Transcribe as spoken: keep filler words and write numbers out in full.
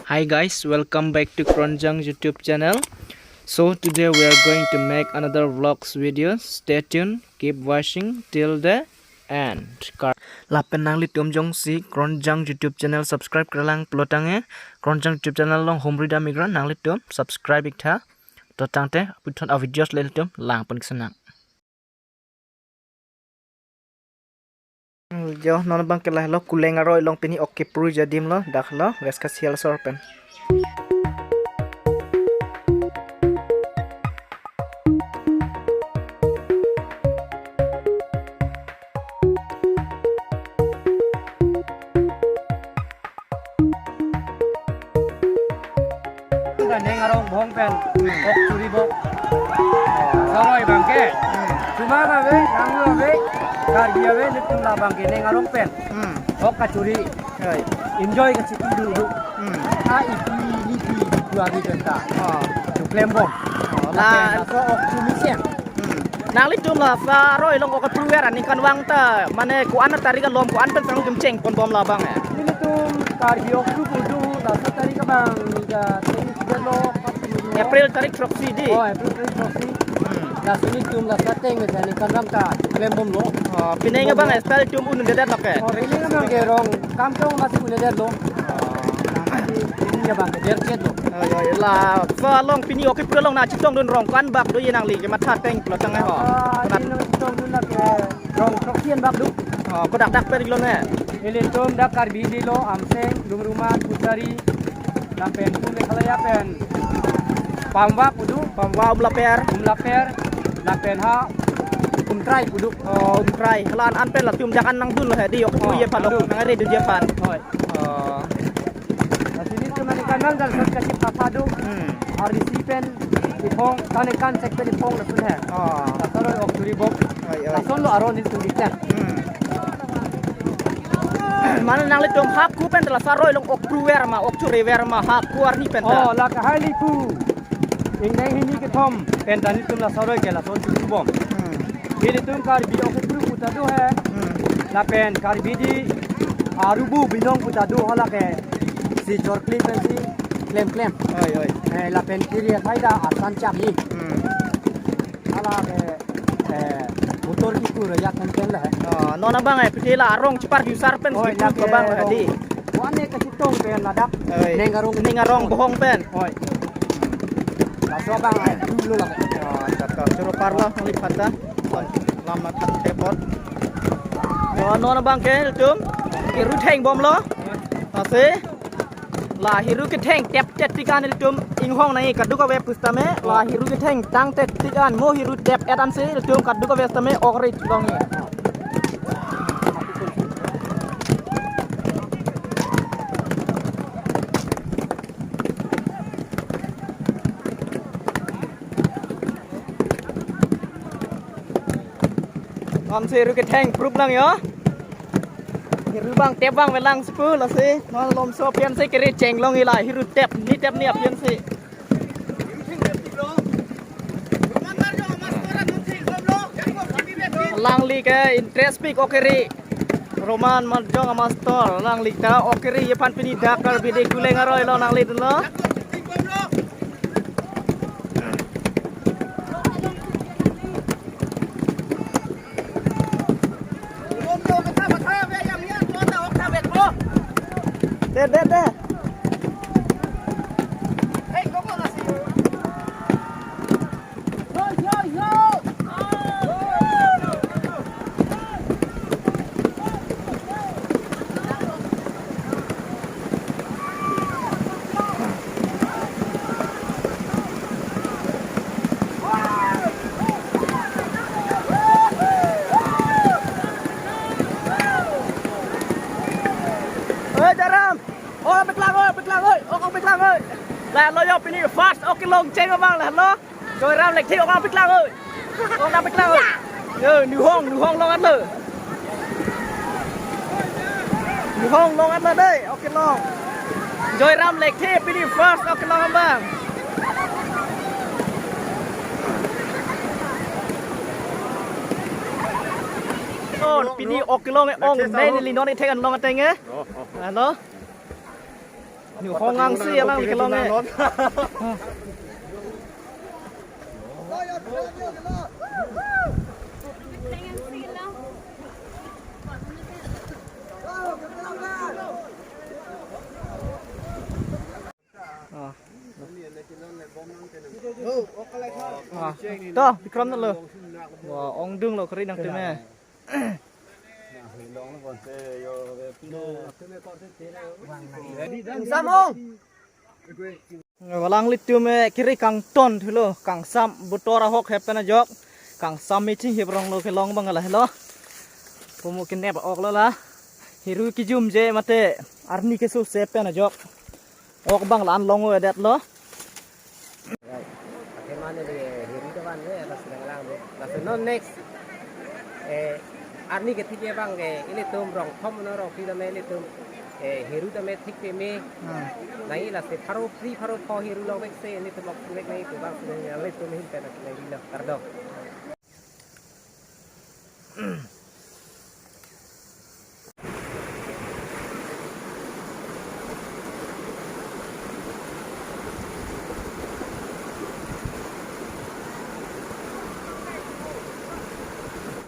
Hi guys, welcome back to Kronjang YouTube channel. So today we are going to make another vlogs video. Stay tuned, keep watching till the end. Kar- Lapen nanglitum jongsi Kronjang YouTube channel subscribe klemkle lang pulo tangte, Kronjang YouTube channel along humri dam ikra, nanglitum subscribe iktha. To tangte, puthot a videos le ilitum langpon iksinang. Jo, non abangke lahelo Kuleng aroi along pini ok kepru adim lo, dak lo, West Khasi Hills arlo pen. Neng arong bohong pen, ok churi bom. Saroi abangke. Chuma ave, Ranglu ave, Karbi ave, nelitum la abangke neng arong pen. Hmm. Ok kachuri. Oi. Enjoy kachipi dudu. Hmm. A ipi nipi duari benta. Oh. Chuklem bom. Oh, lapen la- laso ok chumi siang. Hmm. Nanglitum la saroi along ok kepruver aningkanvang ta, mane ko-an tarik alom ko-an pen nanglitum chengpon bom labang eh? Nelitum Karbi ok kepru pu do, laso tarik abang ni ga tarik delo, April tarik throksi di. Oh, April tarik throksi. Hmm. Laso nelitum laso ateng me aningkanvang ta klem bomlo. Oh, pining abang eh, style tum un-edet lo ke? Oh, pining abangke rong kam tong masih un-edet lo. Oh. Nangsi pining abangke derchet lo. Oh, ya, ya, laso along pini ok kepru along nangchetongdun rong ko-an bak do ye nangli kematha ateng pulo tangte ho? Ah, kodak neli nangchetongdun lake rong throksi an bak do. Oh, kodak dak per kilo ne? Ilitum dak Karbi Dilo, Amseng, Lumruman, Kuchari, lapen pu Meghalaya pen Pamwa pu do. Pamwa, Umlaper. Umlaper, lapen ha Umtrai pu do. Oh, Umtrai. Hala an pen latum dak an nangdun lo he, di ok kepru ye aphan, nangdun, nang-ari dun ye aphan. Hoi. Oh. Lasi nelitum aningkanvang dal sot kachipatha do. Hmm. R D C pen iphong, Tanikan sek pen iphong lason he. Oh. Lason lo ok churi bom. Oi, oi. Lason lo aron nelitum diklat. Hmm. Mane nanglitum ha ko pen ta la saroi along ok kepruver ma, ok churiver ma, ha ko arni pen ta? Oh, la kahai lipu. Ingdeng hini kethom pen ta nelitum la saroi ke lason churi bom. Hmm. Ilitum Karbi ok kepru pu ta do he. Hmm. Lapen Karbi Di Arubu Binong pu ta do, hala ke si chorkli pensi klemklem. Oi, oi. Eh, lapen kiri athai ta asan chak hi. Hmm. Hala ke, eh, motor kikur ya klemklem le he. Oh, non abang eh, pini la arong chepar usar pen. Oi, si lake abang eh, rong di. Wan ne kachetong pen ladak. Oi. Neng arong. Neng arong bohong pen. Oi. Laso abang eh, dulu la. Oh, chap chap. Choro parlo, lipat ta. Lam makan tepot. Oh, non abangke ilitum hiru theng bomlo. Lasi la hiru ketheng tep tet tik an ilitum inghong nangji kadokave pusitame, la hiru ketheng tang tet tik an mo hiru tep et ansi ilitum kadokave sitame ok rit longji. Amsi hiru ketheng prup lang yo. Hiru abang tep abang velang suku lasi. Non malomso pi ansi kiri chenglong ila hiru tep ni tep ni api ansi. Alangli ke interest pik ok kiri. Roman Marjong amaster, alangli ta ok kiri ye aphan pini dak Karbi Di Kuleng aroi lo nanglidunlo. De, de, de. Oi, Jaram. Oh, paklang oi, paklang oi. Oh, paklang oi. Lahelo yo pini first ok kelong cheng abang lahelo. Joyram Lekthe, ok nangpaklang oi. Ok nangpaklang oi. Yo, Nu Hong, Nu Hong long-an lo. Nu Hong long-an lo dei, ok kelong. Joyram Lekthe pini first ok kelong abang. Oh, pini ok kelong ong, neli non ithek an long ateng eh. Halo. Nihong angsi alang kelong eh. Ah. Ah. To, Bikram nalo. Wah, ongdung lo kari nangtum eh. Samong. Walang litum eh kiri kangton thulo, kangsam butor ahok hep pen ajok. Kangsam meeting hip rong lo kelong bang lahelo. Pumu kenep ok lo la. Hiru kijum je mate arni keso se pen ajok. Ok bang lan long wedet lo. Right. Ake mane le hiru ta van le, la sedang lang le. La se non next. Eh, arni ke thik ke bang ke, ilitum rong thom no rong phli tame ilitum. Eh, hiru tame thik peme. Hmm. Nai la se pharo phli pharo pho hiru long vek se ilitum ok vek nai tu bang se ilitum hin pen nai lo kardom.